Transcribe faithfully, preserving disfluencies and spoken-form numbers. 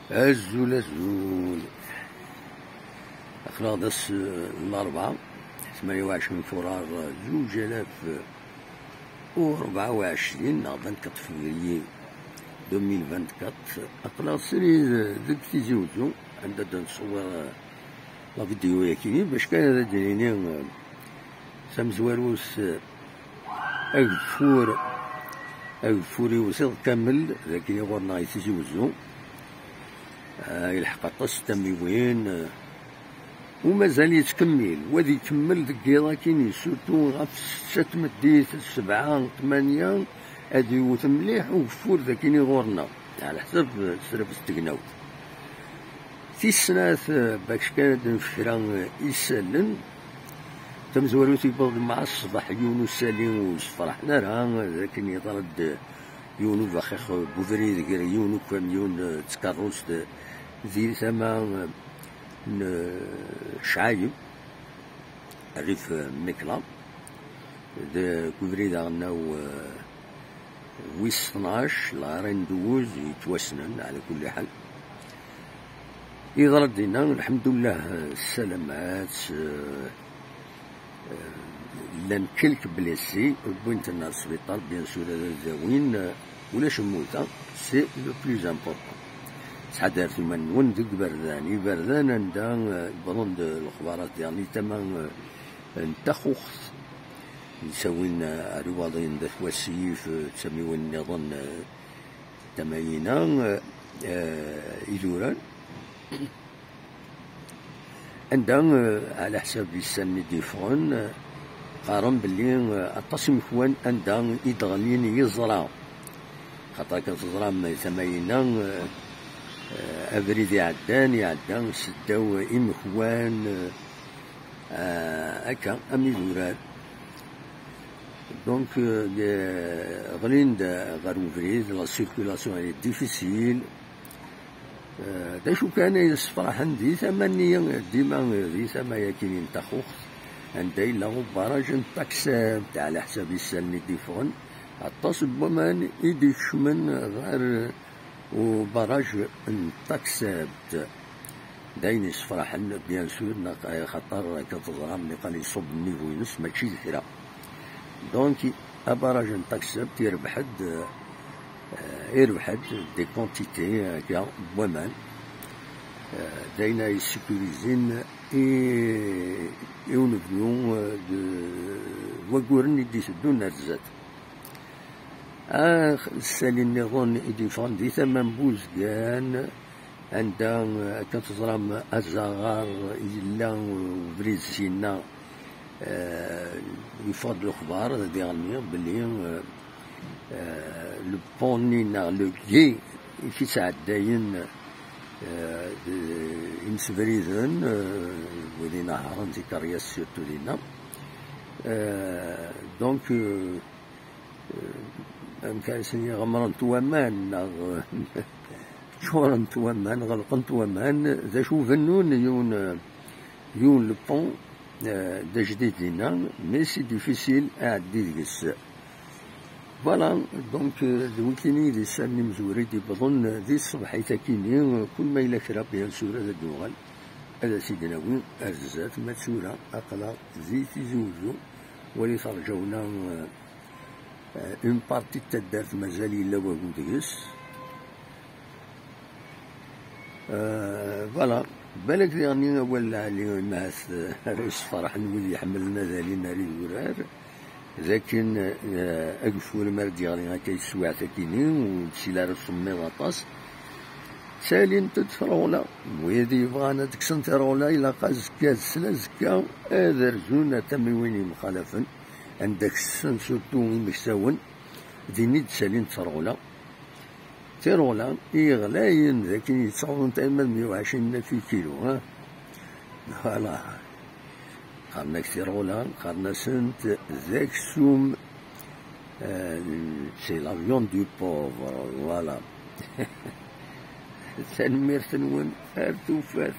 Azul, azul. Aql-aɣ d ass n larebɛa, tmanya u ɛecrin furar zuǧ alaf u rebɛa u ɛecrin, neɣ vingt-quatre février deux mille vingt-quatre. Aql-aɣ srid deg Tizi Uzzu, anda d-nṣewwer la vidéo-yagi, bac kan ad d-nini, eh, tamezwarut, eh, ageffur, ageffur iwsiḍ kamel, dagi ɣur-neɣ i Tizi Uzzu. Ah, ilḥeq aṭas n tamiwin, eh, u mazal yettkemmil, wa ad ikemmel deg yiḍ akkin, surtout ɣef ssetta n tmeddit, sebɛa, tmanya, ad iwet mliḥ ugeffur dagi ɣur-neɣ, ɛla ḥsab, eh, srabet tegnawt. Tis snat, eh, bac kan ad nefk kra, eh, isallen. Tamezwarut, yewweḍ-d mɛa ṣṣbeḥ yiwen usali ur sefraḥen ara, d akken yeḍra-d yiwen ubaxix n ubrid gar yiwen ukamyun, eh, d tkeṛṛust, eh, di tama, eh, n, eh, Cɛayeb, rrif, eh, Mikla, deg ubrid aɣelnaw, eh, wis tnac, la R N douze, yettwassnen, ɛla kulli ḥal. Yeḍra-d dinna, lḥemdullah, s ssalamat, eh, eh, llan quelques blessés, wwin-ten ar sbiṭar, bien sûr, ad d-awin, eh, ulac mmuta, c'est le plus important. Ttḥadaret iman-nwen deg iberdan, iberdan anda, eh, wwḍen-d lexbarat, yeɛni tama, eh, n Taxuxt, yettawin, eh, ar Iwaḍin d At Wasif, eh, d tamiwin nniḍen, eh, tamayina, eh, eh, idurar. Anda, eh, ɛla ḥsab isallen i d-yeffɣen, eh, qqaren belli, eh, aṭas imekwan anda i d-ɣlin yiẓra. Xaṭer akken teẓram, tamayina, eh, eh, abrid iɛeddan, iɛedda seddaw imekwan, eh, eh, akka, am idurar. Donc, eh, ɣlin-d ɣer ubrid, la circulation est difficile. Eh, d acu kan ay yessefraḥen di tama-nni, dima di tama-yagi n Taxuxt, anda yella ubaraj n Taksab, ɛla ḥsab isallen i d-yeffɣen, aṭas n waman i d-ikecmen ɣer ubaraj n Taksab. D ayen yessefraḥen, bien sûr, neɣ, eh, xaṭer akken teẓram, niqal iṣubb nnivu-ines mačči d kra. Donc, abaraj n Taksab irbeḥ-d, eh, irbeḥ-d des quantités, eh, akka, n waman. Eh, d ayen ay yessekurizin i, i unebdu, eh, d wagguren i d-iteddun ar zdat. Ah, ssali nniḍen i d-yeffɣen di tama n Buzgan, anda, eh, akken teẓram, azaɣar yella, eh, ubrid syenna, eh, yeffeɣ-d lexbar ad d-iɣenni belli, eh, eh, le pont-nni neɣ le gué i k-ittɛeddayen, eh, d imsebriden, eh, wid inehhṛen tikeryas surtout dinna. Eh, donc, eh, eh, amek ara s-iniɣ, ɣemrent waman, neɣ ččurent waman, ɣelqent waman, d acu bennun yiwen, yiwen le pont, eh, d ajdid dinna, mais c'est difficile aɛeddi deg-s. Voilà, donc, eh, d wikini i d isallen imezwura i d-iwwḍen di tṣebḥit akini, kul ma yella kra, bien sûr, ad d-nuɣal, ad as-id-nawi ar zdat, ma d tura, aql-aɣ di Tizi Uzzu, wali terǧaw-na, eh, eh, une partie n taddart mazal yella wagu deg-s. Eh, voilà. Balak diɣen awal lɛali, imahat, eh, ara yessefraḥen wid iḥemmlen ad alin ar idurar, d akken, eh, ageffur mi ara d-yeɣli akka i teswiɛt akini, ur d-sila ara usemmiḍ aṭas, ttalint-d tirɣula. Wid yebɣan ad kksen tirɣula, ilaq azekka d sla azekka ad rzun ar tamiwin yemxalafen, anda ksen surtout imeksawen, din i d-ttalint tirɣula. Tirɣula i yeɣlayen d akken yettawḍent arma d meyya u ɛecrin alef i kilu, ha? Voilà. Qqaren-ak tirɣula, qqaren-asent d aksum, euh, c'est la viande du pauvre, voilà. Tanemmirt-nwen, ar tufat.